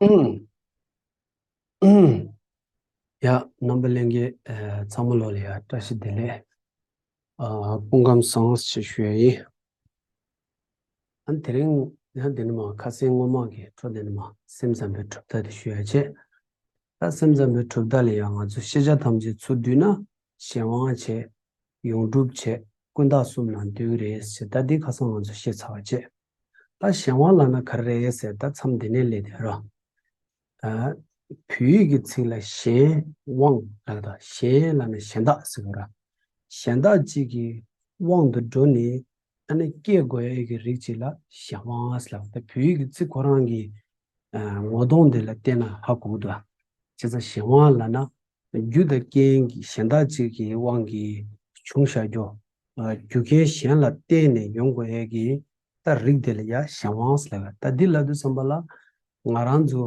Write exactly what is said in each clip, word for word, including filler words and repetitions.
ཡ། རྣམ་པ་ལྷན་རྒྱས་ཚང་མ་ལོ་ལ་ཡ་བཀྲ་ཤིས་བདེ་ལེགས། ཨ། སྐུ་ཁམས་བཟང་ཞེས་ཞུ་ཡ་ཡིན། ཨ། དེ་རིང་ཡང་འདི་ནི་མ་ཁ་སང་སྔོན་མ་གི་འཕྲོ་འདི་ནི་མ་སེམས་ཙམ་པའི་གྲུབ་མཐའ་དེ་ཞུ་ཡ་བྱས། ད་སེམས་ཙམ་པའི་གྲུབ་མཐའ་ལ་ཡང་ང་ཚོ་ཤེས་བྱ་ཐམས་ཅད་ཚུར་བསྡུས་ན་གཞན་དབང་བྱས། ཡོངས་གྲུབ་བྱས། ཀུན་བརྟགས་གསུམ་ལ་འདུས་རེད་ཟེར། ད་འདི་ཁ་སང་ང་ཚོ་བཤད་ཚར་བ་བྱས། ད་གཞན་དབང་ལབ་ན་ག་རེ་རེད་ཟེར། ད་མཚམས་འདི་ནས་སླེབས་དེ་རོ། ཨ། བོད་ཡིག་གི་ཚིག་ལ་གཞན་དབང་ལབ་ད། གཞན་ལབ་ན་གཞན་དག་ཟེར་གི་ར། གཞན་དག་ཅིག་གི་དབང་དུ་འགྲོ་ནས་ཨ་ནི་སྐྱེ་དགོས་ཡས་ཀྱི་རིགས་ཅིག་ལ་གཞན་དབང་ལབ། ད་བོད་ཡིག་གི་ཚིག་ཁོ་རང་གི་ཨ་ངོ་གདོང་དེ་ལ་བལྟས་ན་ཧ་གོ་གི་འདུག། བྱས་ཙང་གཞན་དབང་ལབ་ན་རྒྱུ་དང་རྐྱེན་གྱི་གཞན་དག་ཅིག་གི་དབང་གིས་བྱུང་བཞག་རྒྱུ། ཨ། རྒྱུ་རྐྱེན་གཞན་ལ་བརྟེན་ནས་ཡོང་དགོས་ཡས་ཀྱི་ད་རིགས་དེ་ལ་ཡ་གཞན་དབང་ཟེར་ལབ། ད་འདི་ལབ་དུས་ཙམ་པ་ལ་ང་རང་ཚོ་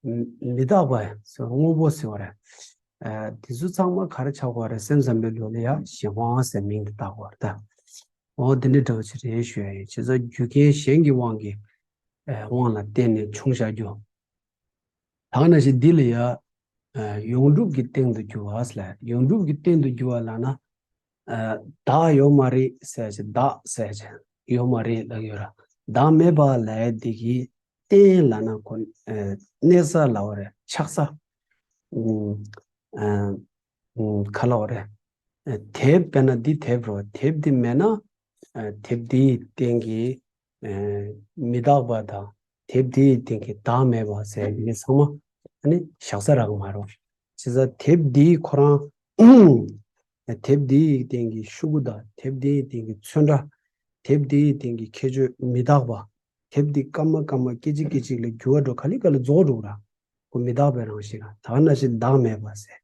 མི་རྟག་པ་ཟེར་བ། དངོས་པོ་ཟེར་བ་རེད། ཨ། དེ་ཚོ་ཚང་མ་ག་རེ་ཆགས་དགོས་རེད། སེམས་ཙམ་པའི་ལུགས་ལ་ཡ་གཞན་དབང་ཟེར་མིང་དེ་བཏགས་དགོས་རེད་ད། འོ་དེ་འདྲ་འདྲ་བོ་ཅིག་རེད་ཞུ་ཡ་ཡིན། བྱས་ཙང་རྒྱུ་རྐྱེན་གཞན་གྱི་དབང་གིས་ཨ་དབང་ལ་བརྟེན་ནས་བྱུང་བཞག་རྒྱུ། ད་ག་ནང་བཞིན་འདི་ལ་ཡ་ཨ་ཡོངས་གྲུབ་ཀྱི་སྟེང་དུ་གྱུར་པ་ཟེར་ལ། ཡོངས་གྲུབ་ཀྱི་སྟེང་དུ་གྱུར་པ་ལབ་ན། ཨ། བདག་ཡོད་མ་རེད་ཟེར་ཞིག་བདག་ཟེར་ཞིག་ཡོད་མ་རེད་ལབ་ཡོད་ར། བདག་མེད་པ་ལབ་ཡ་འདི་གི་རྟེན་ལབ་ན་ཁོ། ཨ། གནས་ས་ལབ་པ་རེད། ཆགས་ས། ཨུམ། ཨ། ཨུམ། ག་ལབ་པ་རེད། ཨ། དེབ་དཔེར་ན་འདི་དེབ་རོ། དེབ་འདི་མེད་ན། ཨ། དེབ་འདིའི་སྟེང་གི་ཨ་མི་རྟག་པ་དང་། དེབ་འདིའི་སྟེང་གི་བདག་མེད་པ་ཟེར་འདི་ཚང་མ་ཨ་ནི་བཞག་ས་རག་གི་མ་རེད། བྱས་ཙང་དེབ་འདིའི་ཁོ་རང་། དེབ་འདིའི་སྟེང་གི་ཤོག་གུ་དང་། དེབ་འདིའི་སྟེང་གི་ཚོན་ཁྲ། དེབ་འདིའི་སྟེང་གི་ཁྱད་ཆོས་མི་རྟག་པ། དེབ་འདི་སྐར་མ་སྐར་མ་སྐད་ཅིག་སྐད་ཅིག་ལ་འགྱུར་བ་འགྲོ། ག་ལེ་ག་ལེ་རྫོགས་འགྲོ་གི་ར། ཁོ་མི་རྟག་པའི་རང་བཞིན་ར། ད་ག་ནང་བཞིན་བདག་མེད་པ་ཟེར།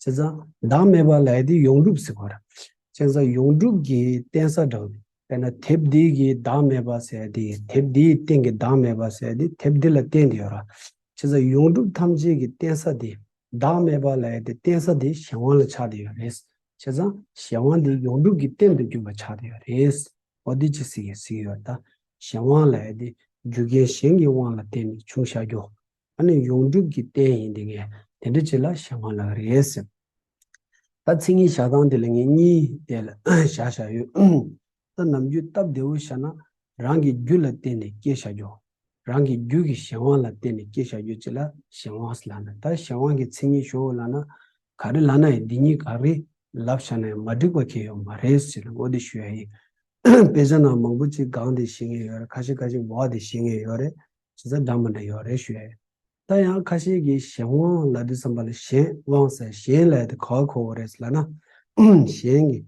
བྱས་ཙང་བདག་མེད་པ་ལབ་ཡ་དེ་ཡོངས་གྲུབ་ཟེར་བ་ར། བྱས་ཙང་ཡོངས་གྲུབ་ཀྱི་རྟེན་ས་འདྲ་བོ། དཔེར་ན་དེབ་འདི་གི་བདག་མེད་པ་ཟེར་ཡ་དེ། དེབ་འདིའི་སྟེང་གི་བདག་མེད་པ་ཟེར་ཡ་དེ་དེབ་འདི་ལ་བརྟེན་ཏེ་ཡོད་ར། བྱས་ཙང་ཡོངས་གྲུབ་ཐམས་ཅད་ཀྱི་རྟེན་ས་དེ། བདག་མེད་པ་ལབ་ཡ་དེ་རྟེན་ས་དེ་གཞན་དབང་ལ་ཆགས་ཏེ་ཡོད་རེད། བྱས་ཙང་གཞན་དབང་དེ་ཡོངས་གྲུབ་ཀྱི་རྟེན་དུ་གྱུར་པ་ཆགས་ཏེ་ཡོད་རེད། འོ་དེ་ཅི་ཟེར་གི་ཟེར་གི་ཡོད། ད་གཞན་དབང་ལབ་ཡ་དེ་རྒྱུ་རྐྱེན་གཞན་གྱི་དབང་ལ་བརྟེན་ནས་བྱུང་བཞག་རྒྱུ། ཨ་ནི་ཡོངས་གྲུབ་ཀྱི་རྟེན་ཡིན་དེ་ངས་དེ་འདྲ་ཅིག་ལ་གཞན་དབང་ལབ་རེད་ཟེར། ད་མཚན་ཉིད་བཞག་སྟངས་དེ་ལ་ངས་གཉིས་དེ་ལ་བཞག་བཞག་ཡོད། ད་ནམ་རྒྱུན་སྟབས་བདེ་བོ་བཞག་ན། རང་གི་རྒྱུ་ལ་བརྟེན་ནས་སྐྱེ་བཞག་རྒྱུ། རང་གི་རྒྱུ་གི་གཞན་དབང་ལ་བརྟེན་ནས་སྐྱེ་བཞག་རྒྱུ་ཅིག་ལ་གཞན་དབང་ཟེར་ལབ་ན། ད་གཞན་དབང་གི་མཚན་ཉིད་ཞོག་ལབ་ན། ག་རེ་ལབ་ན་ཡང་འདི་གཉིས་ག་རེ་ལབ་བཞག་ན་ཡང་མ་འགྲིག་པ་གང་ཡང་ཡོད་མ་རེད་ཟེར་ལ་འོ་དེ་ཞུ་ཡ་ཡིན། དཔེ་ཆ་ནང་མང་པོ་ཅིག་གང་དེ་ཤེས་ངེས་ཡོད་རེད། ཁ་ཤས་ཁ་ཤས་འོ་དེ་ཤེས་ངེས་ཡོད་རེད། བྱས་ཙང་འདྲ་མི་འདྲ་ཡོད་རེད་ཞུ་ཡ་ཡིན། ད་ཡང་ཁ་ཤས་ཀྱིས་གཞན་དབང་ལབ་དུས་ཙམ་པ་ལ་གཞན་དབང་ཟེར། གཞན་ལབ་ཡ་དེ་ག་པར་གོ་དགོས་རེད་ལབ་ན། གཞན་གྱི་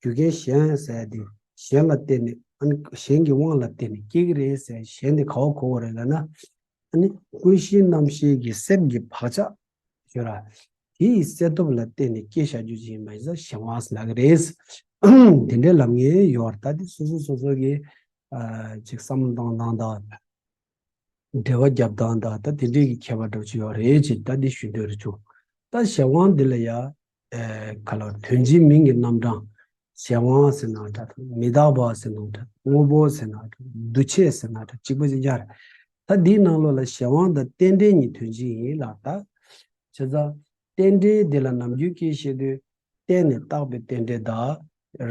རྒྱུ་རྐྱེན་གཞན་ཟེར་ཡ་དེ་གཞན་ལ་བརྟེན་ནས། ཨ་ནི་གཞན་གྱི་དབང་ལ་བརྟེན་ནས་སྐྱེ་གི་རེད་ཟེར། གཞན་དེ་ག་པར་གོ་དགོས་རེད་ལབ་ན། ཨ་ནི་ཀུན་གཞི་རྣམ་ཤེས་ཀྱི་སེམས་ཀྱི་བག་ཆགས་ཡོད་ར། དེ་ཡི་གསལ་སྟོབས་ལ་བརྟེན་ནས་སྐྱེ་བཞག་རྒྱུ་ཅིག་ཡིན་པ་ཡིན་ཙང་གཞན་དབང་ཟེར་ལབ་ཀྱི་རེད། དེ་འདྲའི་ལབ་མཁན་ཡོད་རེད། ད་དེ་སོ་སོ་སོ་སོ་གི་ཨ་ཅིག་བསམ་བློ་བཏང་སྟངས་དང་། འགྲེལ་བ་རྒྱབ་སྟངས་དང་། ད་དེ་འདྲའི་གི་ཁྱད་པར་འདྲ་བོ་ཅིག་ཡོད་རེད་ཅེས་ད་འདི་ཞུ་འདོད་རེ་བྱུང་། ད་གཞན་དབང་འདི་ལ་ཡ། ཨེ། ག་ལ་དོན་སྤྱིའི་མིང་གི་རྣམ་གྲངས། གཞན་དབང་ཟེར་ན་འདྲ་དང་། མི་རྟག་པ་ཟེར་ན་འདྲ་དང་། དངོས་པོ་ཟེར་ན་འདྲ། འདུ་བྱེད་ཟེར་ན་འདྲ། གཅིག་པ་གཅིག་རྐྱང་རེད། ད་འདིའི་ནང་ལོགས་ལ་གཞན་དབང་དང་རྟེན་འབྲེལ་གཉིས་དོན་སྤྱི་ཡིན་ལ། ད་བྱས་ཙང་རྟེན་འབྲེལ་འདི་ལ་ནམ་རྒྱུན་སྐད་བཤད་དུས། བརྟེན་ནས་བཏགས་པའི་རྟེན་འབྲེལ་དང་།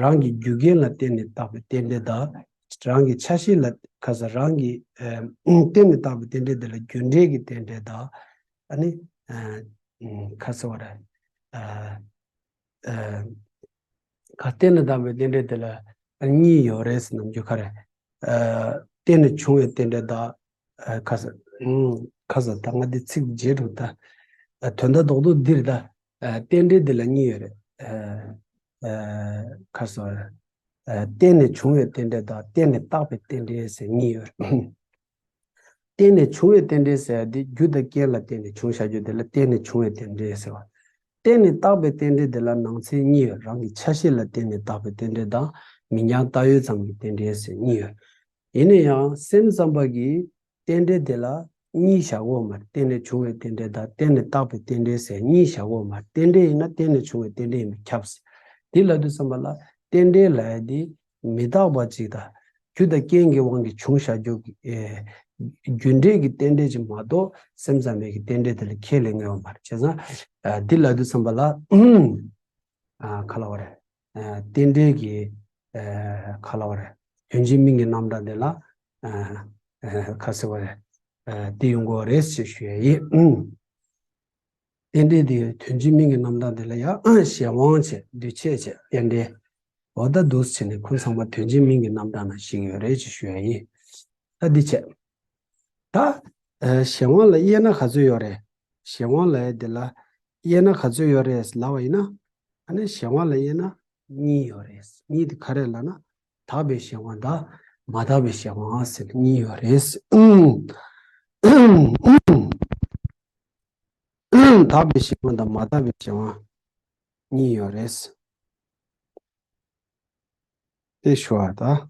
རང་གི་རྒྱུ་རྐྱེན་ལ་བརྟེན་ནས་བཏགས་པའི་རྟེན་འབྲེལ་དང་། རང་གི་ཆ་ཤས་ལ། ཁ་ས་རང་གི་ཨ་བརྟེན་ནས་བཏགས་པའི་རྟེན་འབྲེལ་དེ་ལ་རྒྱུ་འབྲས་ཀྱི་རྟེན་འབྲེལ་དང་། ཨ་ནི་ཨ་ཁ་ས་བ་ར་ཨ་ཨ་ཁ་བརྟེན་ནས་བཏགས་པའི་རྟེན་འབྲེལ་དེ་ལ་ཨ་གཉིས་ཡོད་རེད་ཟེར། ནམ་རྒྱུན་ག་རེ། ཨ་བརྟེན་ནས་བྱུང་བའི་རྟེན་འབྲེལ་དང་། ཨ་ཁ་ས་ཨ་ཁ་ས་ད་ང་འདི་ཚིག་བརྗེད་འགྲོ་ད། ཨ་དོན་དག་རྡོག་རྡོག་འདིར་ད། ཨ་རྟེན་འབྲེལ་འདི་ལ་གཉིས་ཡོད་རེད། ཨ་ཨ་ཁ་ས་ཨ་བརྟེན་ནས་བྱུང་བའི་རྟེན་འབྲེལ་དང་བརྟེན་ནས་བཏགས་པའི་རྟེན་འབྲེལ་ཟེར་གཉིས་ཡོད་རེད། བརྟེན་ནས་བྱུང་བའི་རྟེན་འབྲེལ་ཟེར་ཡ་དེ་རྒྱུ་དང་རྐྱེན་ལ་བརྟེན་ནས་བྱུང་བཞག་རྒྱུ་དེ་ལ་བརྟེན་ནས་བྱུང་བའི་རྟེན་འབྲེལ་ཟེར་བ། བརྟེན་ནས་བཏགས་པའི་རྟེན་འབྲེལ་དེ་ལ་ནང་ཚན་གཉིས་ཡོད། རང་གི་ཆ་ཤས་ལ་བརྟེན་ནས་བཏགས་པའི་རྟེན་འབྲེལ་དང་། མིང་རྐྱང་བཏགས་ཡོད་ཙམ་གྱི་རྟེན་འབྲེལ་ཟེར་གཉིས་ཡོད། ཡིན་ན་ཡང་སེམས་ཙམ་པ་གིས་རྟེན་འབྲེལ་དེ་ལ་གཉིས་བཞག་གོ་མ་རེད། བརྟེན་ནས་བྱུང་བའི་རྟེན་འབྲེལ་དང་བརྟེན་ནས་བཏགས་པའི་རྟེན་འབྲེལ་ཟེར་གཉིས་བཞག་གོ་མ་རེད། རྟེན་འབྲེལ་ཡིན་ན་བརྟེན་ནས་བྱུང་བའི་རྟེན་འབྲེལ་ཡིན་པས་ཁྱབ་ཟེར། དེ་ལབ་དུས་ཙམ་པ་ལ་རྟེན་འབྲེལ་ལབ་ཡ་དེ་མི་རྟག་པ་ཅིག་དང་། རྒྱུ་དང་རྐྱེན་གྱི་དབང་གིས་བྱུང་བཞག་རྒྱུ་གི་ཨེ་ རྒྱུ་འབྲས་ཀྱི་རྟེན་འབྲེལ་ཅིག་མ་གཏོགས་སེམས་ཙམ་པའི་གི་རྟེན་འབྲེལ་དེ་ལ་ཁས་ལེན་ངེས་པ་མ་རེད། བྱས་ཙང་འདི་ལབ་དུས་ཙམ་པ་ལ་ག་ལབ་པ་རེད། རྟེན་འབྲེལ་གྱི་ག་ལབ་པ་རེད། དོན་གཅིག་མིང་གི་རྣམ་གྲངས་དེ་ལ་ག་ཟེར་བ་རེད། དེ་ཡོང་གི་རེད་ཅེས་ཞུ་ཡ་ཡིན། རྟེན་འབྲེལ་དེ་དོན་གཅིག་མིང་གི་རྣམ་གྲངས་དེ་ལ་ཡང་གཞན་དབང་བྱས་འདུས་བྱས་བྱས་རྟེན་འབྲེལ། འོ་ད་འདུག་བྱས་ནས་ཁོ་ཚང་མ་དོན་གཅིག་མིང་གི་རྣམ་གྲངས་ནང་བཞིན་ཡོད་རེད་ཅེས་ཞུ་ཡ་ཡིན། ད་འདི་བྱས། ད་གཞན་དབང་ལ་དབྱེ་ན་ག་ཚོད་ཡོད་རེད། གཞན་དབང་ལ་དེ་ལ་དབྱེ་ན་ག་ཚོད་ཡོད་རེད་ལབ་པ་ཡིན་ན། ཨ་ནི་གཞན་དབང་ལ་དབྱེ་ན་གཉིས་ཡོད་རེད། གཉིས་དེ་ག་རེ་ལབ་ན། དག་པའི་གཞན་དབང་དང་མ་དག་པའི་གཞན་དབང་ཟེར་གཉིས་ཡོད་རེད། དག་པའི་གཞན་དབང་དང་མ་དག་པའི་གཞན་དབང་གཉིས་ཡོད་རེད། དེ་ཞུ་བ་དང་།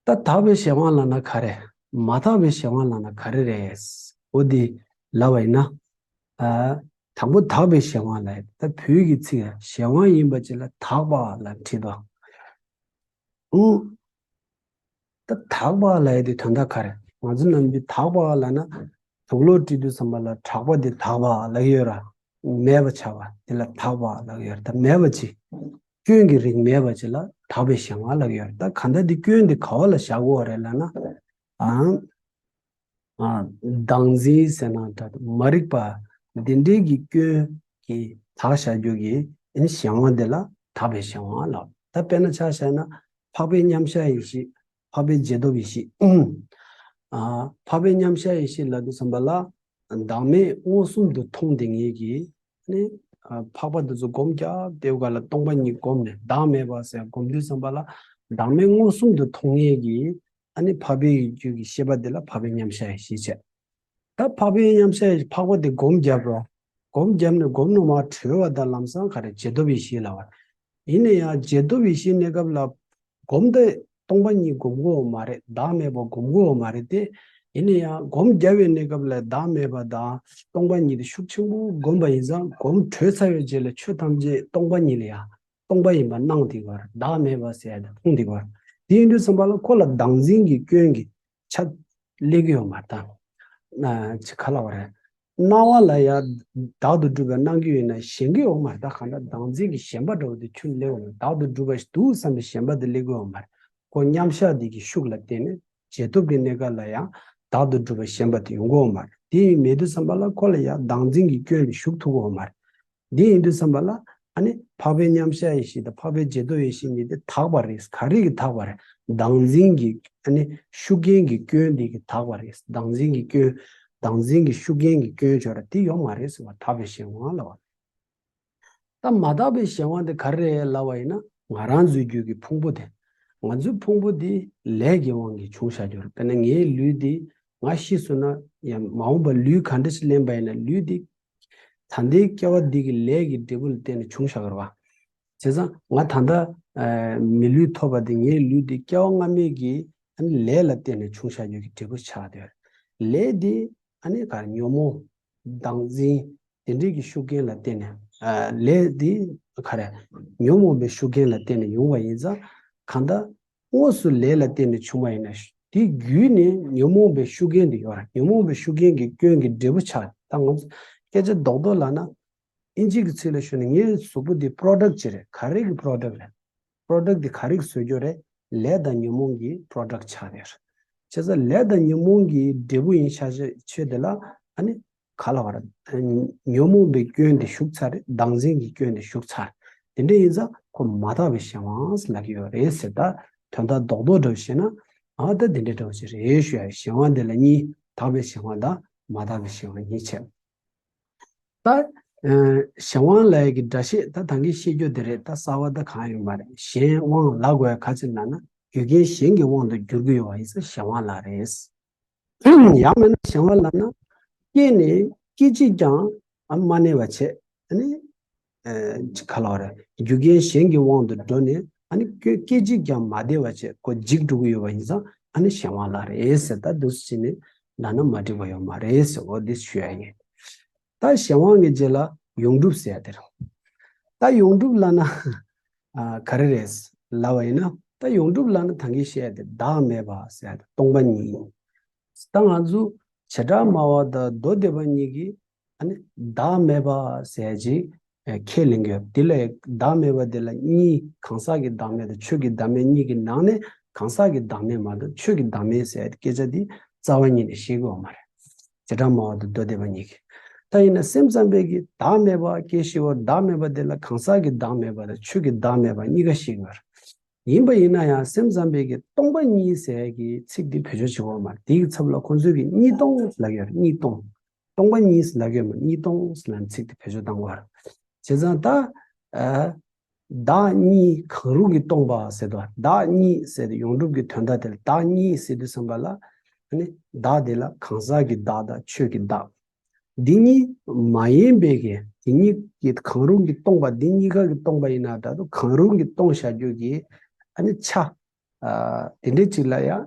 ད་དག་པའི་གཞན་དབང་ལབ་ན་ག་རེ། མ་དག་པའི་གཞན་དབང་ལབ་ན་ག་རེ་རེད། འོ་འདི་ལབ་པ་ཡིན་ན། ཨ། དང་པོ་དག་པའི་གཞན་དབང་ལབ་ཡ། ད་བོད་ཀྱི་ཚིག་གཞན་དབང་ཡིན་པ་ཅིག་ལ་དག་པ་ལབ་བྲིས་དོ། ཨུ། ད་དག་པ་ལབ་ཡ་དེ་དོན་དག་ག་རེ། ང་ཚོ་ནམ་རྒྱུན་དག་པ་ལབ་ན། དུག་ལོག་བྲིས་དུས་ཙམ་པ་ལ་དྲེག་པ་དེ་དག་པ་ལབ་ཀྱི་ཡོད་ར། མེད་པ་ཆགས་པ་དེ་ལ་དག་པ་ལབ་ཀྱི་ཡོད་ར། ད་མེད་པ་ཅིག་སྐྱོན་གྱི་རིགས་མེད་པ་ཅིག་ལ་དག་པའི་གཞན་དབང་ལབ་ཀྱི་ཡོད་ར། ད་གང་ལྟར་དེ་སྐྱོན་དེ་ག་བ་ལ་བཞག་དགོས་རེད་ལབ་ན། ཨང་། ཨ། བདག་འཛིན་ཟེར་ན་འདྲ། མ་རིག་པ་འདི་འདྲའི་གི་སྐྱོན་གྱིས་དག་བཞག་རྒྱུ་གི་ཨ་ནི་གཞན་དབང་དེ་ལ་དག་པའི་གཞན་དབང་ལབ། ད་དཔེར་ན་ཆ་བཞག་ན་འཕགས་པའི་མཉམ་གཞག་ཡེ་ཤེས། འཕགས་པའི་རྗེས་ཐོབ་ཡེ་ཤེས། ཨ། འཕགས་པའི་མཉམ་གཞག་ཡེ་ཤེས་ལབ་དུས་ཙམ་པ་ལ། བདག་མེད་མངོན་སུམ་དུ་མཐོང་བསྡད་མཁན་གྱི་ནི། ཨ། འཕགས་པ་དེ་ཚོ་སྒོམ་རྒྱབ་བསྡད་པའི་སྐབས་ལ་སྟོང་པ་ཉིད་བསྒོམས་ནས་བདག་མེད་པ་ཟེར་སྒོམ་དུས་ཙམ་པ་ལ། བདག་མེད་མངོན་སུམ་དུ་མཐོང་མཁན་གྱི། ཨ་ནི་འཕགས་པའི་རྒྱུད་ཀྱི་ཤེས་པ་དེ་ལ་འཕགས་པའི་མཉམ་གཞག་ཡེ་ཤེས་བྱས། ད་འཕགས་པའི་མཉམ་གཞག་ཡེ་ཤེས། འཕགས་པ་དེ་སྒོམ་རྒྱབ་རོ། སྒོམ་རྒྱབ་ནས་སྒོམ་ནས་མར་གྲོལ་བ་དང་ལམ་སང་ག་རེ་རྗེས་ཐོབ་ཡེ་ཤེས་ལབ་པ། ཡིན་ན་ཡང་རྗེས་ཐོབ་ཡེ་ཤེས་གནས་སྐབས་ལ་སྒོམ་དེ་སྟོང་པ་ཉིད་སྒོམ་དགོས་པ་མ་རེད། བདག་མེད་པ་སྒོམ་དགོས་པ་མ་རེད་དེ། ཡིན་ན་ཡང་སྒོམ་རྒྱབ་པའི་གནས་སྐབས་ལ་བདག་མེད་པ་དང་སྟོང་པ་ཉིད་དེ་ཤུགས་ཆེན་པོ་བསྒོམས་པ་ཡིན་ཙང་སྒོམ་གྲོལ་ཚར་བའི་རྗེས་ལ་ཆོས་ཐམས་ཅད་སྟོང་པ་ཉིད་ལ་ཡང་སྟོང་པ་ཡིན་པ་སྣང་བསྡད་ཀྱི་ཡོད་རེད། བདག་མེད་པ་ཟེར་ཡ་དེ་མཐོང་བསྡད་ཀྱི་ཡོད་རེད། དེ་ཡིན་དུས་ཙམ་པ་ལ་ཁོ་ལ་བདག་འཛིན་གྱི་སྐྱོན་གྱི་ཆ་སླེབས་ཀྱི་ཡོད་མ་རེད་ད། ཅི་ག་ལབ་པ་རེད། སྣང་བ་ལ་ཡང་བདག་ཏུ་གྲུབ་པའི་སྣང་གི་ཡོད་ན་ཞེན་གྱི་ཡོད་མ་རེད་ད། གང་ལྟར་བདག་འཛིན་གྱི་ཞེན་པ་འདྲ་བོ་དེ་ཁྱོན་སླེབས་ཡོད་མ་རེད། བདག་ཏུ་གྲུབ་པ་ཞིག་འདུག་བསམ་པའི་ཞེན་པ་དེ་སླེབས་ཀྱི་ཡོད་མ་རེད། ཁོ་མཉམ་གཞག་འདི་གི་ཤུགས་ལ་བརྟེན་ནས་རྗེས་ཐོབ་ཀྱི་གནས་སྐབས་ལ་ཡང་བདག་ཏུ་གྲུབ་པའི་ཞེན་པ་དེ་ཡོང་གི་ཡོད་མ་རེད། དེ་ཡིན་མེད་དུས་ཙམ་པ་ལ་ཁོ་ལ་ཡང་བདག་འཛིན་གྱི་སྐྱོན་དེ་ཞུགས་ཐུབ་ཀྱི་ཡོད་མ་རེད། འདི་ཡིན་དུས་ཙམ་པ་ལ་ཨ་ནི་འཕགས་པའི་མཉམ་གཞག་ཡེ་ཤེས་དང་འཕགས་པའི་རྗེས་ཐོབ་ཡེ་ཤེས་གཉིས་དེ་དག་པ་རེད། ག་རེ་གིས་དག་པ་རེད། བདག་འཛིན་གྱི་ཨ་ནི་ཤུགས་རྐྱེན་གྱི་སྐྱོན་དེ་གིས་དག་པ་རེད། བདག་འཛིན་གྱི་སྐྱོན། བདག་འཛིན་གྱི་ཤུགས་རྐྱེན་གྱི་སྐྱོན་བྱས་ར་དེ་ཡོད་མ་རེད་ཟེར་བ་དག་པའི་གཞན་དབང་ལབ་པ། ད་མ་དག་པའི་གཞན་དབང་དེ་ག་རེ་རེད་ལབ་པ་ཡིན་ན་ང་རང་ཚོའི་རྒྱུད་ཀྱི་ཕུང་པོ་དེ། ང་ཚོའི་ཕུང་པོ་དེ་ལས་ཀྱི་དབང་གིས་བྱུང་བཞག་རྒྱུ་རེད། དཔེར་ན་ངའི་ལུས་འདི་ང་ཤི་སོང་ན་ཡང་མ་འོངས་པར་ལུས་ག་འདྲ་ཞིག་ལེན་པ་ཡིན་ན་ལུས་འདི། ད་ལྟའི་སྐྱེ་བ་འདི་གི་ལས་ཀྱི་འབྲས་བུ་ལ་བརྟེན་ནས་བྱུང་བཞག་གི་རེད་བ། བྱས་ཙང་ང་ད་ལྟ་ཨ་མི་ལུས་ཐོབ་པ་དེ་ངའི་ལུས་འདི་སྐྱེ་བ་སྔ་མའི་གི་ཨ་ནི་ལས་ལ་བརྟེན་ནས་བྱུང་བཞག་རྒྱུ་གི་འབྲས་བུ་ཆགས་བསྡད་ཡོད་རེད། ལས་འདི་ཨ་ནི་ག་རེ་ཉོན་མོངས། བདག་འཛིན། དེ་འདྲའི་གི་ཤུགས་རྐྱེན་ལ་བརྟེན་ནས་ཨ་ལས་འདི་ག་རེ་ཉོན་མོངས་པའི་ཤུགས་རྐྱེན་ལ་བརྟེན་ནས་ཡོང་བ་ཡིན་ཙང་གང་ལྟར། དངོས་སུ་ལས་ལ་བརྟེན་ནས་བྱུང་བ་ཡིན་ན། དེ་བརྒྱུད་ནས་ཉོན་མོངས་པའི་ཤུགས་རྐྱེན་དེ་ཡོད་རེད། ཉོན་མོངས་པའི་ཤུགས་རྐྱེན་གྱི་སྐྱོན་གྱི་འབྲས་བུ་ཆགས། ད་ང་ཚོ་སྐད་ཆ་རྡོག་རྡོག་ལབ་ན། ཨིན་ཇི་གི་ཚིག་ལ་ཞུས་ན་ངའི་གཟུགས་པོ་འདི་པྲོ་ཌག་ཅིག་རེད། ག་རེ་གི་པྲོ་ཌག་རེད། པྲོ་ཌག་འདི་ག་རེ་གིས་བཟོས་རྒྱུ་རེད། ལས་དང་ཉོན་མོངས་ཀྱི་པྲོ་ཌག་ཆགས་ཡོད་རེད། བྱས་ཙང་ལས་དང་ཉོན་མོངས་ཀྱི་འབྲས་བུ་ཡིན་ཤག་ཆོས་དེ་ལ་ཨ་ནི། ག་ལབ་པ་རེད། ཉོན་མོངས་པའི་སྐྱོན་དེ་ཞུགས་ཚར་རེད། བདག་འཛིན་གྱི་སྐྱོན་དེ་ཞུགས་ཚར། དེ་འདྲ་ཡིན་ཙང་ཁོ་མ་དག་པའི་གཞན་དབང་ལབ་ཀྱི་ཡོད་རེད་ཟེར། ད་དོན་དག་རྡོག་རྡོག་འདྲ་བོ་བཤད་ན། ཨ་ད་དེ་འདྲ་འདྲ་བོ་ཞིག་རེད་ཞུ་ཡ། གཞན་དབང་དེ་ལ་གཉིས། དག་པའི་གཞན་དབང་དང་མ་དག་པའི་གཞན་དབང་གཉིས་བྱས། ད་ཨ་གཞན་དབང་ལབ་ཡ་གི་སྒྲ་བཤད་ད་ད་གིན་བཤད་རྒྱུ་དེ་རེད། ད་གསར་པ་ད་གང་ཡོད་མ་རེད། གཞན་དབང་ལབ་དགོས་ཡ་ག་ཅི་ལབ་ན་རྒྱུ་རྐྱེན་གཞན་གྱི་དབང་དུ་འགྱུར་གྱི་ཡོད་པ་ཡིན་ཙང་གཞན་དབང་ལབ་རེད། ཡང་མིན་ན་གཞན་དབང་ལབ་ན། སྐྱེས་ནས་སྐད་ཅིག་ཀྱང་ཨ་མ་གནས་པ་བྱས། ཨ་ནི། ཨ་ག་ལབ་རེད། རྒྱུ་རྐྱེན་གཞན་གྱི་དབང་དུ་འགྲོ་ནས་ཨ་ནི་སྐད་སྐད་ཅིག་ཀྱང་མ་བདེ་བ་བྱས་ཁོ་འཇིག་འགྲོ་གི་ཡོད་པ་ཡིན་ཙང་ཨ་ནི་གཞན་དབང་ལབ་རེད་ཟེར། ད་འདུག་སེ་བྱས་ནས་ལབ་ན་མ་འགྲིག་པ་ཡོད་མ་རེད་ཟེར། འོ་འདི་ཞུ་ཡ་ཡིན། ད་གཞན་དབང་གི་རྗེས་ལ་ཡོངས་གྲུབ་ཟེར་ཡ་དེ་རེད། ད་ཡོངས་གྲུབ་ལབ་ན་ཨ་ག་རེ་རེད་ལབ་པ་ཡིན་ན། ད་ཡོངས་གྲུབ་ལབ་ན་ད་གིན་བཤད་དེ་བདག་མེད་པ་ཟེར་ཡ་དེ་སྟོང་པ་ཉིད་ཡིན། ད་ང་ཚོ་བྱེ་བྲག་སྨྲ་བ་དང་མདོ་སྡེ་པ་གཉིས་ཀྱིས་ཨ་ནི་བདག་མེད་པ་ཟེར་ཡ་ཅིག་ཁས་ལེན་གྱི་ཡོད། དེ་ལ་བདག་མེད་པ་དེ་ལ་གཉིས། གང་ཟག་གི་བདག་མེད་དང་ཆོས་ཀྱི་བདག་མེད་གཉིས་ཀྱི་ནང་ནས་གང་ཟག་གི་བདག་མེད་མ་གཏོགས་ཆོས་ཀྱི་བདག་མེད་ཟེར་ཡ་དེ་སྐད་ཆ་དེ་རྩ་བ་ཉིད་ནས་བཤད་ཀྱི་ཡོད་མ་རེད། བྱེ་བྲག་སྨྲ་བ་དང་མདོ་སྡེ་པ་གཉིས་ཀྱིས། ད་ཡིན་ན་སེམས་ཙམ་པས་ཀྱིས་བདག་མེད་པ་སྐད་བཤད་པ། བདག་མེད་པ་དེ་ལ་གང་ཟག་གི་བདག་མེད་པ་དང་ཆོས་ཀྱི་བདག་མེད་པ་གཉིས་ཀ་བཤད་ཀྱི་ཡོད་རེད། ཡིན་པ་ཡིན་ན་ཡང་སེམས་ཙམ་པས་ཀྱིས་སྟོང་པ་ཉིད་ཟེར་ཡ་གི་ཚིག་འདི་བེད་སྤྱོད་བྱེད་ཀྱི་ཡོད་མ་རེད། དེའི་ཚབ་ལ་ཁོང་ཚོས་ཀྱིས་གཉིས་སྟོང་ལབ་ཀྱི་ཡོད་རེད། གཉིས་སྟོང་། སྟོང་པ་ཉིད་ལབ་ཀྱི་ཡོད་མ་རེད། གཉིས་སྟོང་ལབ་ནས་ཚིག་འདི་བེད་སྤྱོད་བཏང་གི་ཡོད་རེད། བྱས་ཙང་ད་ཨ། བདག་གཉིས་གང་རུང་གིས་སྟོང་པ་ཟེར་དུས། བདག་གཉིས་ཟེར་དུས་ཡོངས་གྲུབ་ཀྱི་དོན་དག་དེ་ལ། བདག་གཉིས་ཟེར་དུས་ཙམ་པ་ལ་ཨ་ནི་བདག་དེ་ལ་གང་ཟག་གི་བདག་དང་ཆོས་ཀྱི་བདག་འདི་གཉིས་མ་ཡིན་པའི་གི། དེ་གཉིས་ཀྱི་གང་རུང་གིས་སྟོང་པ། འདི་གཉིས་ཀ་གིས་སྟོང་པ་ཡིན་ན་འདྲ་འདུག་གང་རུང་གིས་སྟོང་བཞག་རྒྱུ་གི་ཨ་ནི་ཆ། ཨ། དེ་འདྲའི་ཅིག་ལ་ཡང་ཨ་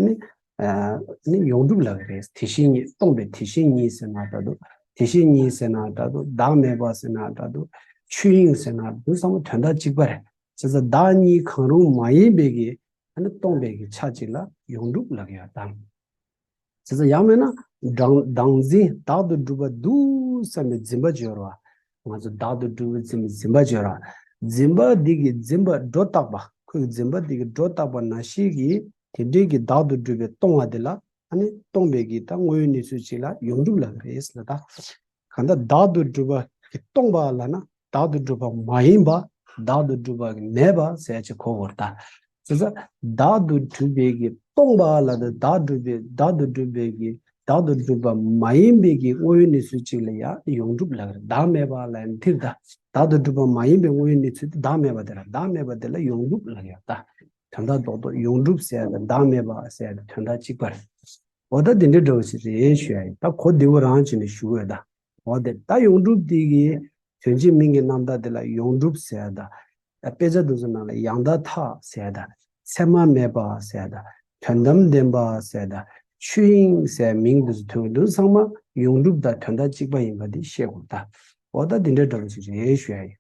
ནི། ཨ་ནི་ཡོངས་གྲུབ་ལབ་ཀྱི་རེད། དེ་བཞིན་ཉིད། སྟོང་པའི་དེ་བཞིན་ཉིད་ཟེར་ན་འདྲ་འདུག་དེ་བཞིན་ཉིད་ཟེར་ན་འདྲ་འདུག་བདག་མེད་པ་ཟེར་ན་འདྲ་འདུག་ཆོས་དབྱིངས་ཟེར་ན་འདུག་ཚང་མ་དོན་དག་གཅིག་པ་རེད། བྱས་ཙང་བདག་གཉིས་གང་རུང་མ་ཡིན་པའི་གི་ཨ་ནི་སྟོང་པའི་གི་ཆ་གཅིག་ལ་ཡོངས་གྲུབ་ལབ་ཀྱི་ཡོད་དམ། བྱས་ཙང་ཡང་མིན་ན་བདག་བདག་འཛིན། བདག་ཏུ་གྲུབ་པ་འདུག་བསམ་པའི་འཛིན་པ་ཅིག་ཡོད་རེད་བ། ང་ཚོ་བདག་ཏུ་གྲུབ་པའི་འཛིན་པའི་འཛིན་པ་ཅིག་ཡོད་རེད་བ། འཛིན་པ་འདི་གི་འཛིན་པ་སྒྲོ་བཏགས་པ། ཁོའི་འཛིན་པ་འདི་གི་སྒྲོ་བཏགས་པ་ནང་བཞིན་གྱི་དེ་འདྲའི་གི་བདག་ཏུ་གྲུབ་པའི་སྟོང་པ་འདི་ལ་ཨ་ནི་སྟོང་པའི་གི་ད་དངོས་ཡོད་གནས་ཚུལ་ཅིག་ལ་ཡོངས་གྲུབ་ལབ་ཀྱི་རེད་ཟེར་ལ། ད་གང་ལྟར་བདག་ཏུ་གྲུབ་པ་གི་སྟོང་པ་ལབ་ན་བདག་ཏུ་གྲུབ་པ་མ་ཡིན་པ། བདག་ཏུ་གྲུབ་པ་གི་མེད་པ་ཟེར་ཡ་ཅིག་གོ་དགོས་རེད་ད། བྱས་ཙང་བདག་ཏུ་གྲུབ་པའི་གི་སྟོང་པ་ལབ་དུས་བདག་གྲུབ་པའི། བདག་ཏུ་གྲུབ་པའི་གི། བདག་ཏུ་གྲུབ་པ་མ་ཡིན་པའི་གི་དངོས་ཡོད་གནས་ཚུལ་ཅིག་ལ་ཡང་ཡོངས་གྲུབ་ལབ་ཀྱི་རེད། བདག་མེད་པ་ལབ་ཡ་འདིར་ད། བདག་ཏུ་གྲུབ་པ་མ་ཡིན་པའི་དངོས་ཡོད་གནས་ཚུལ་དེ་བདག་མེད་པ་དེ་རེད། བདག་མེད་པ་དེ་ལ་ཡོངས་གྲུབ་ལབ་ཀྱི་ཡོད་ད། དོན་དག་རྡོག་རྡོག་ཡོངས་གྲུབ་ཟེར་ཡ་དང་བདག་མེད་པ་ཟེར་ཡ་དེ་དོན་དག་གཅིག་པ་རེད། འོ་ད་དེ་འདྲའི་འདྲ་བོ་ཞིག་རེད་ཞུ་ཡ་ཡིན། ད་གོ་བདེ་བོ་རང་བྱས་ནས་ཞུ་དགོས་ད། འོ་དེ་ད་ཡོངས་གྲུབ་དེ་གི་དོན་གཅིག་མིང་གི་རྣམ་གྲངས་དེ་ལ་ཡོངས་གྲུབ་ཟེར་ཡ་དང་། དཔེ་ཆ་དེ་ཚོ་ནང་ལ་ཡང་དག་མཐའ་ཟེར་ཡ་དང་། མཚན་མ་མེད་པ་ཟེར་ཡ་དང་། དོན་དམ་བདེན་པ་ཟེར་ཡ་དང་། ཆོས་དབྱིངས་ཟེར་ཡ་མིང་དེ་ཚོ་ཐོན་དུས་ཚང་མ་ཡོངས་གྲུབ་དང་དོན་དག་གཅིག་པ་ཡིན་པ་དེ་ཤེས་དགོས་ད། འོ་ད་དེ་འདྲའི་འདྲ་བོ་ཞིག་རེད་ཞུ་ཡ་ཡིན།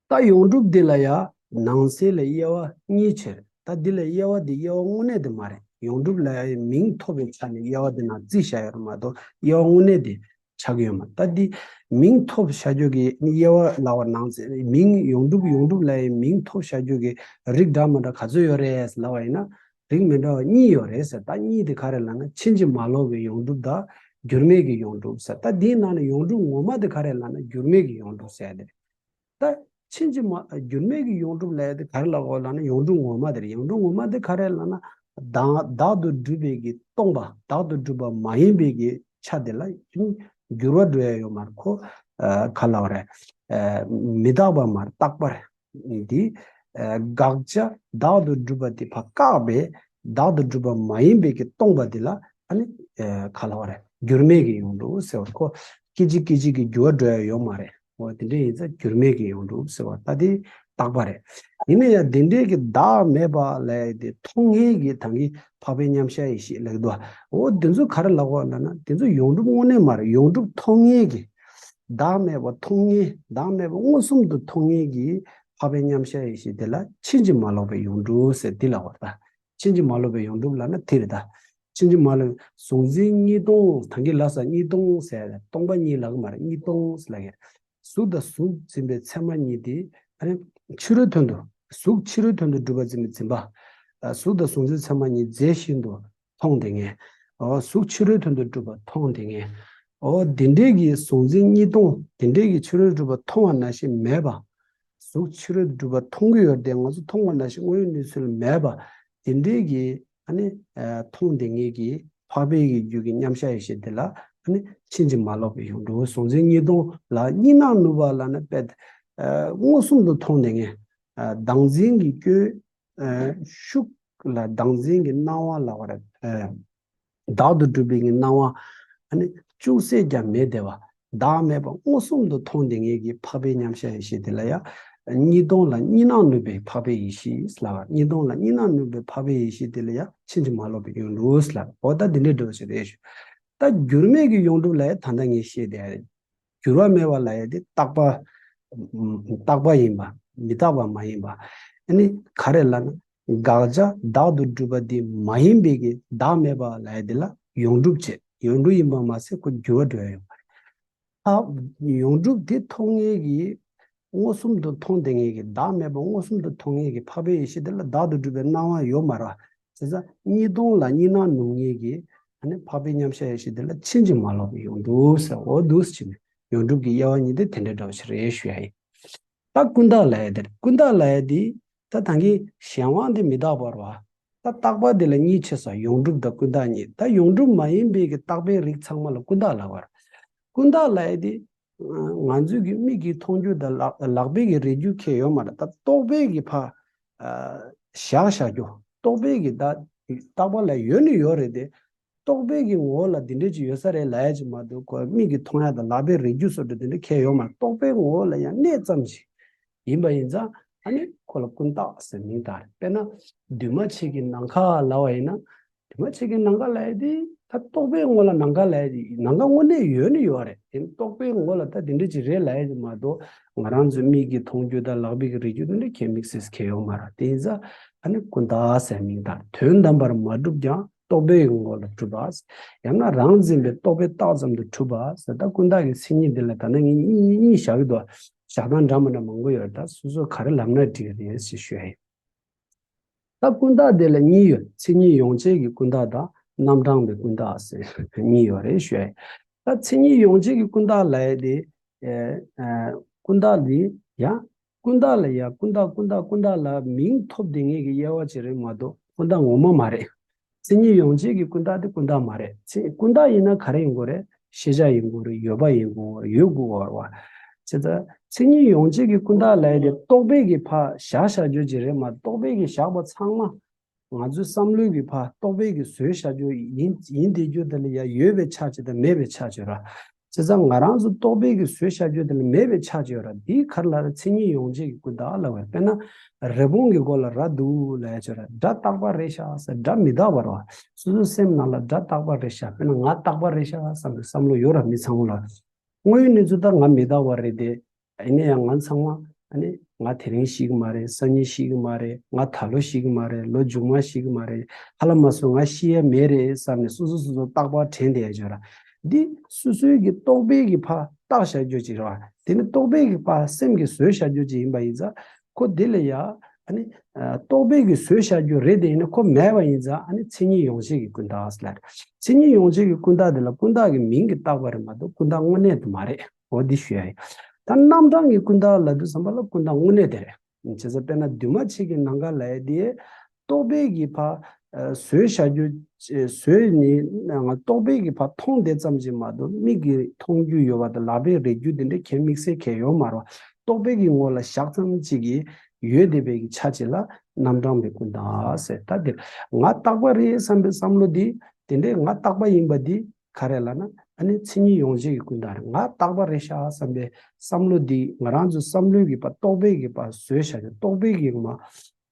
ད་ཡོངས་གྲུབ་འདི་ལ་ཡང་ནང་གསེས་ལ་དབྱེ་བ་གཉིས་ཕྱེ་རེད། ད་འདི་ལ་དབྱེ་བ་འདི་དབྱེ་བ་དངོས་གནས་དེ་མ་རེད། ཡོངས་གྲུབ་ལ་ཡང་མིང་ཐོབ་པའི་ཆ་ནས་དབྱེ་བ་འདི་ནང་བརྩིས་བཞག་ཡོད་རེད་མ་གཏོགས་དབྱེ་བ་དངོས་གནས་དེ་ཆགས་ཀྱི་ཡོད་མ་རེད། ད་འདི་མིང་ཐོབ་བཞག་རྒྱུ་གི་དབྱེ་བ་ལབ་པ་ནང་གསེས་མིང་ཡོངས་གྲུབ་ཡོངས་གྲུབ་ལ་ཡང་མིང་ཐོབ་བཞག་རྒྱུ་གི་རིགས་འདྲ་མི་འདྲ་ག་ཚོད་ཡོད་རེད་ལབ་པ་ཡིན་ན། རིགས་མི་འདྲ་བ་གཉིས་ཡོད་རེད་ཟེར། ད་གཉིས་དེ་ག་རེ་ལབ་ན་ཕྱིན་ཅི་མ་ལོག་པའི་ཡོངས་གྲུབ་དང་འགྱུར་མེད་ཀྱི་ཡོངས་གྲུབ་ཟེར། ད་འདིའི་ནང་ནས་ཡོངས་གྲུབ་ངོ་མ་དེ་ག་རེ་ལབ་ན་འགྱུར་མེད་ཀྱི་ཡོངས་གྲུབ་ཟེར་ཏེ། ད་ཕྱིན་ཅི་མ་འགྱུར་མེད་ཀྱི་ཡོངས་གྲུབ་ལབ་ཡ་དེ་ག་རེ་ལབ་དགོས་ལབ་ན་ཡོངས་གྲུབ་ངོ་མ་དེ་རེད། ཡོངས་གྲུབ་ངོ་མ་དེ་ག་རེ་ལབ་ན་བདག་བདག་ཏུ་གྲུབ་པའི་གི་སྟོང་པ། བདག་ཏུ་གྲུབ་པ་མ་ཡིན་པའི་གི་ཆ་དེ་ལ་འགྱུར་བ་འགྲོ་ཡ་ཡོད་མ་རེད། ཁོ་ཨ་ག་ལབ་རེད། ཨ་མི་རྟག་པ་མ་རེད། རྟག་པ་རེད། འདི་ཨ་དགག་བྱ་བདག་ཏུ་གྲུབ་པ་དེ་ཕར་བཀག་པའི་བདག་ཏུ་གྲུབ་པ་མ་ཡིན་པའི་གི་སྟོང་པ་དེ་ལ་ཨ་ནི་ཨ་ག་ལབ་རེད། འགྱུར་མེད་ཀྱི་ཡོངས་གྲུབ་ཟེར་བ། ཁོ་སྐད་ཅིག་སྐད་ཅིག་གི་འགྱུར་བ་འགྲོ་ཡ་ཡོད་མ་རེད། འོ་དེ་འདྲ་ཡིན་ཙང་འགྱུར་མེད་ཀྱི་ཡོངས་གྲུབ་ཟེར་བ་ད་དེ་རྟག་པ་རེད། ཡིན་ན་ཡང་དེ་འདྲའི་གི་བདག་མེད་པ་ལབ་ཡ་དེ་མཐོང་ངེས་ཀྱི་ད་གིན་འཕགས་པའི་མཉམ་གཞག་ཡེ་ཤེས་ལབ་ཀྱི་འདུག་འོ་དེ་ཚོ་ག་རེ་ལབ་དགོས་ལབ་ན་དེ་ཚོ་ཡོངས་གྲུབ་དངོས་གནས་མ་རེད། ཡོངས་གྲུབ་མཐོང་ངེས་ཀྱི། བདག་མེད་པ་མཐོང་ངེས། བདག་མེད་པ་མངོན་སུམ་དུ་མཐོང་ངེས་ཀྱི་འཕགས་པའི་མཉམ་གཞག་ཡེ་ཤེས་དེ་ལ་ཕྱིན་ཅི་མ་ལོག་པའི་ཡོངས་གྲུབ་ཟེར་འདི་ལབ་པ་རེད་ད། ཕྱིན་ཅི་མ་ལོག་པའི་ཡོངས་གྲུབ་ལབ་ན་དེ་རེད་ད། ཕྱིན་ཅི་མ་ལོག་གཟུགས་འཛིན་གཉིས་སྟོང་། ད་གིན་ལབ་ས་གཉིས་སྟོང་ཟེར་ཡ་རེད། སྟོང་པ་ཉིད་ལབ་ཀྱི་མ་རེད། གཉིས་སྟོང་ཟེར་ལབ་ཀྱི་རེད། གཟུགས་དང་གཟུགས་འཛིན་པའི་མཚན་མ་གཉིས་དེ་ཨ་ནི་ཕྱི་རོལ་དོན་དུ། གཟུགས་ཕྱི་རོལ་དོན་དུ་གྲུབ་པ་འཛིན་པའི་འཛིན་པ། ཨ་གཟུགས་དང་གཟུགས་འཛིན་མཚན་མ་གཉིས་རྫས་བཞིན་དུ་མཐོང་དེ་ངེས། འོ་གཟུགས་ཕྱི་རོལ་དོན་དུ་གྲུབ་པ་མཐོང་དེ་ངེས། འོ་དེ་འདྲའི་གི་གཟུགས་འཛིན་གཉིས་སྟོང་། དེ་འདྲའི་གི་ཕྱི་རོལ་གྲུབ་པ་མཐོང་བ་ནང་བཞིན་མེད་པ། གཟུགས་ཕྱི་རོལ་གྲུབ་པ་མཐོང་གི་ཡོད་དེ་ང་ཚོ་མཐོང་བ་ནང་བཞིན་དངོས་ཡོད་གནས་ཚུལ་མེད་པ། དེ་འདྲའི་གི་ཨ་ནི་ཨ་མཐོང་དེ་ངེས་ཀྱི་འཕགས་པའི་གི་རྒྱུད་ཀྱི་མཉམ་གཞག་ཡེ་ཤེས་དེ་ལ་ཨ་ནི་ཕྱིན་ཅི་མ་ལོག་པའི་ཡོངས་གྲུབ། གཟུགས་འཛིན་གཉིས་སྟོང་ལ་གཉིས་སྣང་ནུབ་པ་ལབ་ན་དཔེ་ཨ་མངོན་སུམ་དུ་མཐོང་དེ་ངེས། ཨ་བདག་འཛིན་གྱི་སྐྱོན་ཨ་ཤུགས་ལ་བདག་འཛིན་གྱི་སྣང་བ་ལབ་པ་རེད། ཨ་བདག་ཏུ་གྲུབ་པའི་གི་སྣང་བ་ཨ་ནི་ཅུང་ཟད་ཀྱང་མེད་བསྡད་པ། བདག་མེད་པ་མངོན་སུམ་དུ་མཐོང་དེ་ངེས་ཀྱི་འཕགས་པའི་མཉམ་གཞག་ཡེ་ཤེས་དེ་ལ་ཡང་། གཉིས་སྟོང་ལ་གཉིས་སྣང་ནུབ་པའི་འཕགས་པའི་ཡེ་ཤེས་ལབ། གཉིས་སྟོང་ལ་གཉིས་སྣང་ནུབ་པའི་འཕགས་པའི་ཡེ་ཤེས་དེ་ལ་ཡང་ཕྱིན་ཅི་མ་ལོག་པའི་ཡོངས་གྲུབ་ལབ། འོ་ད་འདི་འདྲའི་འགྲོ་ཞིག་རེད་ཞུ། ད་འགྱུར་མེད་ཀྱི་ཡོངས་གྲུབ་ལ་ཡང་ད་ལྟ་ངས་བཤད་དེ་རེད། འགྱུར་བ་མེད་པ་ལབ་ཡ་དེ་རྟག་པ། རྟག་པ་ཡིན་པ། མི་རྟག་པ་མ་ཡིན་པ། ཨ་ནི་ག་རེ་ལབ་ན། དགག་བྱ་བདག་ཏུ་གྲུབ་པ་དེ་མ་ཡིན་པའི་གི་བདག་མེད་པ་ལབ་ཡ་དེ་ལ་ཡོངས་གྲུབ་བྱེད། ཡོངས་གྲུབ་ཡིན་པ་མ་ཟད་ཁོ་འགྱུར་བ་འགྲོ་ཡ་ཡོད་མ་རེད། ཨ། ཡོངས་གྲུབ་དེ་མཐོང་མཁན་གྱི་མངོན་སུམ་དུ་མཐོང་བསྡད་མཁན་གྱི་བདག་མེད་པ་མངོན་སུམ་དུ་མཐོང་མཁན་གྱི་འཕགས་པའི་ཡེ་ཤེས་དེ་ལ་བདག་ཏུ་གྲུབ་པའི་སྣང་བ་ཡོད་མ་རེད། བྱས་ཙང་གཉིས་སྟོང་ལ་གཉིས་སྣང་ནོར་མཁན་གྱི་ཨ་ནི་འཕགས་པའི་མཉམ་གཞག་ཡེ་ཤེས་དེ་ལ་ཕྱིན་ཅི་མ་ལོག་པའི་ཡོངས་གྲུབ་ཟེར། འོ་འདུག་སེ་བྱས་ནས་ཡོངས་གྲུབ་ཀྱི་དབྱེ་བ་གཉིས་དེ་དེ་འདྲ་འདྲ་བོ་ཞིག་རེད་ཞུ་ཡ་ཡིན། ད་ཀུན་བརྟགས་ལབ་ཡ་དེ་རེད། ཀུན་བརྟགས་ལབ་ཡ་དེ་ད་ད་གིན་གཞན་དབང་དེ་མི་རྟག་པ་རེད་བ། ད་རྟག་པ་དེ་ལ་གཉིས་ཕྱེ་ས། ཡོངས་གྲུབ་དང་ཀུན་བརྟགས་གཉིས། ད་ཡོངས་གྲུབ་མ་ཡིན་པའི་གི་རྟག་པའི་རིགས་ཚང་མ་ལ་ཀུན་བརྟགས་ལབ་པ་རེད། ཀུན་བརྟགས་ལབ་ཡ་དེ། ང་ཚོའི་གི་མིག་གིས་མཐོང་རྒྱུ་དང་ལག་ལག་པས་གི་རེག་རྒྱུ་ཁེལ་ཡོད་མ་རེད། ད་རྟོག་པས་གི་ཕར་བཞག་བཞག་རྒྱུ། རྟོག་པས་གི་ད་རྟག་པ་ལ་ཡོད་ནི་ཡོད་རེད་དེ། རྟོག་པའི་གི་ངོ་བོ་ལ་འདི་འདྲ་ཅིག་ཡོད་ས་རེད་ལབ་ཡ་ཅིག་མ་གཏོགས། ཁོ་མིག་གིས་མཐོང་ཡ་དང་ལག་པས་རེག་རྒྱུ་སོགས་དེ་འདྲ་ཁེལ་ཡོད་མ་རེད། རྟོག་པའི་ངོ་བོ་ལ་ཡང་གནས་ཙམ་ཞིག་ཡིན་པ་ཡིན་ཙང་། ཨ་ནི་ཁོ་ལ་ཀུན་བརྟགས་ཟེར་མིང་བཏགས་རེད། དཔེར་ན་འདུས་མ་བྱས་ཀྱི་ནམ་མཁའ་ལབ་པ་ཡིན་ན། འདུས་མ་བྱས་ཀྱི་ནམ་མཁའ་ལབ་ཡ་དེ་ད་རྟོག་པའི་ངོ་ལ་ནམ་མཁའ་ལབ་ཡ་དེ། ནམ་མཁའ་དངོས་གནས་ཡོད་ནི་ཡོད་རེད། དེ་ནི་རྟོག་པའི་ངོ་ལ་ད་དེ་འདྲ་ཅིག་རེད་ལབ་ཡ་ཅིག་མ་གཏོགས། ང་རང་ཚོའི་མིག་གིས་མཐོང་རྒྱུ་དང་ལག་པས་ཀྱི་རེག་རྒྱུ་དེ་འདྲ་ཁེལ་དམིགས་བསལ་ཁེལ་ཡོད་མ་རེད། དེ་ཡིན་ཙང་ཨ་ནི་ཀུན་བརྟགས་ཟེར་མིང་བཏགས། དོན་དམ་པར་མ་གྲུབ་ཀྱང་རྟོག་པའི་ངོ་ལ་གྲུབ་པ། ཡང་ན་རང་འཛིན་པའི་རྟོག་པས་བཏགས་ཙམ་དུ་གྲུབ་པ་ཟེར། ད་ཀུན་བརྟགས་ཀྱི་མཚན་ཉིད་འདི་ལ་ད་ནི་ངས་གཉིས་གཉིས་བཞག་གི་འདུག། བཞག་སྟངས་འདྲ་མི་འདྲ་མང་པོ་ཡོད་རེད། ད་སོ་སོས་ག་རེ་ལབ་ན་འགྲིག་གི་རེད་ཅེས་ཞུ་ཡ་ཡིན། ད་ཀུན་བརྟགས་དེ་ལ་གཉིས་ཡོད། མཚན་ཉིད་ཡོངས་བྱས་ཀྱི་ཀུན་བརྟགས་དང་རྣམ་གྲངས་པའི་ཀུན་བརྟགས་ཟེར་གཉིས་ཡོད་རེད་ཞུ་ཡ་ཡིན། ད་མཚན་ཉིད་ཡོངས་བྱས་ཀྱི་ཀུན་བརྟགས་ལབ་ཡ་དེ། ཨེ། ཨེ། ཀུན་བརྟགས་འདི་ཡང་། ཀུན་བརྟགས་ལ་ཡང་ཀུན་བརྟགས་ཀུན་བརྟགས་ཀུན་བརྟགས་ལ་མིང་ཐོབ་བསྡད་མཁན་གྱི་དབྱེ་བ་ཅིག་རེད་མ་གཏོགས་ཀུན་བརྟགས་ངོ་མ་མ་རེད། མཚན་ཉིད་ཡོངས་བྱས་ཀྱི་ཀུན་བརྟགས་དེ་ཀུན་བརྟགས་མ་རེད། མཚན། ཀུན་བརྟགས་ཡིན་ན་ག་རེ་ཡིན་དགོས་རེད། ཤེས་བྱ་ཡིན་དགོས་རེད། ཡོད་པ་ཡིན་དགོས་རེད། ཡོད་དགོས་པ་རེད་བ། བྱས་ཙང་མཚན་ཉིད་ཡོངས་བྱས་ཀྱི་ཀུན་བརྟགས་ལབ་ཡ་དེ་རྟོག་པས་ཀྱི་ཕར་བཞག་བཞག་རྒྱུ་ཅིག་རེད་མ། རྟོག་པས་ཀྱི་བཞག་པ་ཚང་མ། ང་ཚོའི་བསམ་བློའི་གི་ཕར་རྟོག་པས་ཀྱི་བཟོས་བཞག་རྒྱུ་ཡིན། ཡིན་བསྡད་རྒྱུ་དེ་ལ་ཡང་ཡོད་པའི་ཆ་བྱེད་དང་མེད་པའི་ཆ་བྱེད་ར། བྱས་ཙང་ང་རང་ཚོ་རྟོག་པས་ཀྱི་བཟོས་བཞག་རྒྱུ་དེ་ལ་མེད་པའི་ཆ་བྱེད་ར། འདི་ག་རེ་ལབ་ར། མཚན་ཉིད་ཡོངས་བྱས་ཀྱི་ཀུན་བརྟགས་ལབ་པ་རེད། དཔེར་ན་རི་བོང་གི་མགོ་ལ་རྭ་འདུག་ལབ་ཡ་བྱེད་ར། སྒྲ་རྟག་པ་རེད་ཤག་ཟེར། སྒྲ་མི་རྟག་པ་རེད་བ། སོ་སོའི་སེམས་ནང་ལ་སྒྲ་རྟག་པ་རེད་ཤག། དཔེར་ན་ང་རྟག་པ་རེད་ཤག་བསམ་པའི་བསམ་བློ་ཡོད་ར། མི་ཚང་མ་ལ། དངོས་ཡོད་གནས་ཚུལ་ད་ང་མི་རྟག་པ་རེད་དེ། ཡིན་ན་ཡང་ང་ཚང་མ་ཨ་ནི་ང་དེ་རིང་ཤི་གི་མ་རེད། སང་ཉིན་ཤི་གི་མ་རེད། ང་ད་ལོ་ཤི་གི་མ་རེད། ལོ་མཇུག་མ་ཤི་གི་མ་རེད། ཧ་ལམ་མ་སོང་ང་ཤི་ཡ་མེད་རེད་བསམ་ནས་སོ་སོ་སོ་སོ་རྟག་པར་དྲན་བསྡད་ཡ་ཅིག་ཡོད་ར། འདི་སོ་སོའི་གི་རྟོག་པའི་གི་ཕར་བཏགས་བཞག་རྒྱུ་ཅིག་རེད་བ། དེ་ནི་རྟོག་པའི་གི་ཕར་སེམས་ཀྱིས་བཟོས་བཞག་རྒྱུ་ཅིག་ཡིན་པ་ཡིན་ཙང་། ཁོ་དེ་ལ་ཡ་ཨ་ནི་ཨ་རྟོག་པའི་གི་བཟོས་བཞག་རྒྱུ་རེད་དེ། ཡིན་ན་ཁོ་མེད་པ་ཡིན་ཙང་ཨ་ནི་མཚན་ཉིད་ཡོངས་བྱས་ཀྱི་ཀུན་བརྟགས་ལབ་རེད། མཚན་ཉིད་ཡོངས་བྱས་ཀྱི་ཀུན་བརྟགས་དེ་ལ་ཀུན་བརྟགས་ཀྱི་མིང་གིས་བཏགས་པ་རེད་མ་གཏོགས་ཀུན་བརྟགས་དངོས་གནས་དེ་མ་རེད། འོ་འདི་ཞུ་ཡ་ཡིན། ད་རྣམ་གྲངས་ཀྱི་ཀུན་བརྟགས་ལབ་དུས་ཙམ་པ་ལ་ཀུན་བརྟགས་དངོས་གནས་དེ་རེད། བྱས་ཙང་དཔེར་ན་འདུས་མ་བྱས་ཀྱི་ནམ་མཁའ་ལབ་ཡ་དེ་རྟོག་པས་ཀྱི་ཕར་ཨ་བཟོས་བཞག་རྒྱུ། བཟོས་ནི་ང་རྟོག་པས་ཀྱི་ཕར་མཐོང་བསྡད་ཙམ་ཞིག་མ་གཏོགས། མིག་གིས་མཐོང་རྒྱུ་ཡོད་པ་དང་ལག་པས་རེག་རྒྱུ་དེ་འདྲ་ཁྱད་དམིགས་བསལ་གང་ཡང་ཡོད་མ་རེད། རྟོག་པའི་གི་ངོ་ལ་བཞག་ཙམ་ཅིག་གིས་ཡོད་བསྡད་པའི་གི་ཆ་ཅིག་ལ་རྣམ་གྲངས་པའི་ཀུན་བརྟགས་ཟེར། ད་དེར་ང་རྟག་པ་རེད་བསམ་པའི་བསམ་བློ་འདི། དེ་འདྲའི་ང་རྟག་པ་ཡིན་པ་འདི་ག་རེ་ལབ་ན། ཨ་ནི་མཚན་ཉིད་ཡོངས་བྱས་ཀྱི་ཀུན་བརྟགས་རེད། ང་རྟག་པ་རེད་ཤག་བསམ་པའི་བསམ་བློ་འདི་ང་རང་ཚོའི་བསམ་བློའི་གི་ཕར་རྟོག་པའི་གི་ཕར་བཟོས་བཞག་རྒྱུ། རྟོག་པའི་གི་མར་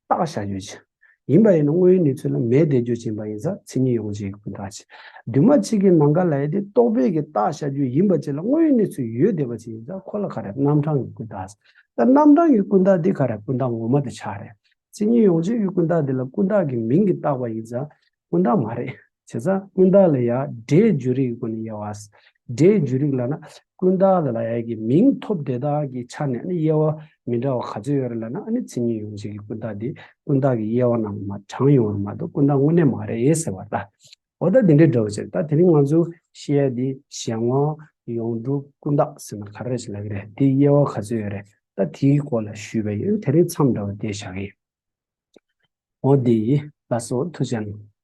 བཏགས་བཞག་རྒྱུ་ཅིག་ཡིན་པ་ཡིན་ན། དངོས་ཡོད་གནས་ཚུལ་ལ་མེད་བསྡད་རྒྱུ་ཅིག་ཡིན་པ་ཡིན་ཙང་མཚན་ཉིད་ཡོངས་བྱས་ཀྱི་ཀུན་བརྟགས་ཅིག། འདུས་མ་བྱས་ཀྱི་ནམ་མཁའ་ལབ་ཡ་དེ་རྟོག་པས་ཀྱི་བཏགས་བཞག་རྒྱུ་ཡིན་པ་ཅིག་ལ། དངོས་ཡོད་གནས་ཚུལ་ཡོད་བསྡད་པ་ཅིག་ཡིན་ཙང་ཁོ་ལ་ག་རེ། རྣམ་གྲངས་ཀྱི་ཀུན་བརྟགས། ད་རྣམ་གྲངས་ཀྱི་ཀུན་བརྟགས་འདི་ག་རེ། ཀུན་བརྟགས་ངོ་མ་དེ་ཆགས་རེད། མཚན་ཉིད་ཡོངས་བྱས་ཀྱི་ཀུན་བརྟགས་འདི་ལ་ཀུན་བརྟགས་ཀྱི་མིང་གིས་བཏགས་པ་ཡིན་ཙང་ཀུན་བརྟགས་མ་རེད། བྱས་ཙང་ཀུན་བརྟགས་ལ་ཡང་སྒྲས་འཇུག་རིགས་ཀྱི་སྒོ་ནས་དབྱེ་བ། སྒྲས་འཇུག་རིགས་ལབ་ན་ཀུན་བརྟགས་ལ་ཡ་གི་མིང་ཐོབ་དེ་དག་གི་ཆ་ནས་ཨ་ནི་དབྱེ་བ་མི་འདྲ་བ་ག་ཚོད་ཡོད་རེད་ལབ་ན། ཨ་ནི་མཚན་ཉིད་ཡོངས་བྱས་ཀྱི་ཀུན་བརྟགས་འདི་ཀུན་བརྟགས་ཀྱི་དབྱེ་བ་ནང་མར་དྲངས་ཡོང་བ་མ་གཏོགས་ཀུན་བརྟགས་དངོས་གནས་མ་རེད་ཟེར་བ་ད། འོ་ད་འདི་འདྲའི་འདྲ་བོ་བྱས། ད་དེ་རིང་ང་ཚོ་བཤད་ཡ་འདི་གཞན་དབང་ཡོངས་གྲུབ་ཀུན་བརྟགས་ཟེར་ན་ག་རེ་ཞིག་ལབ་ཀྱི་རེད། དེའི་དབྱེ་བ་ག་ཚོད་ཡོད་རེད། ད་དེའི་སྐོར་ལ་ཞུས་པ་ཡིན། དེ་རིང་མཚམས་འདྲ་བོ་དེ་བཞག་གི་ཡིན། འོ་འདི་ཡིན། ལགས་སོ། ཐུགས་རྗེ་གནང་།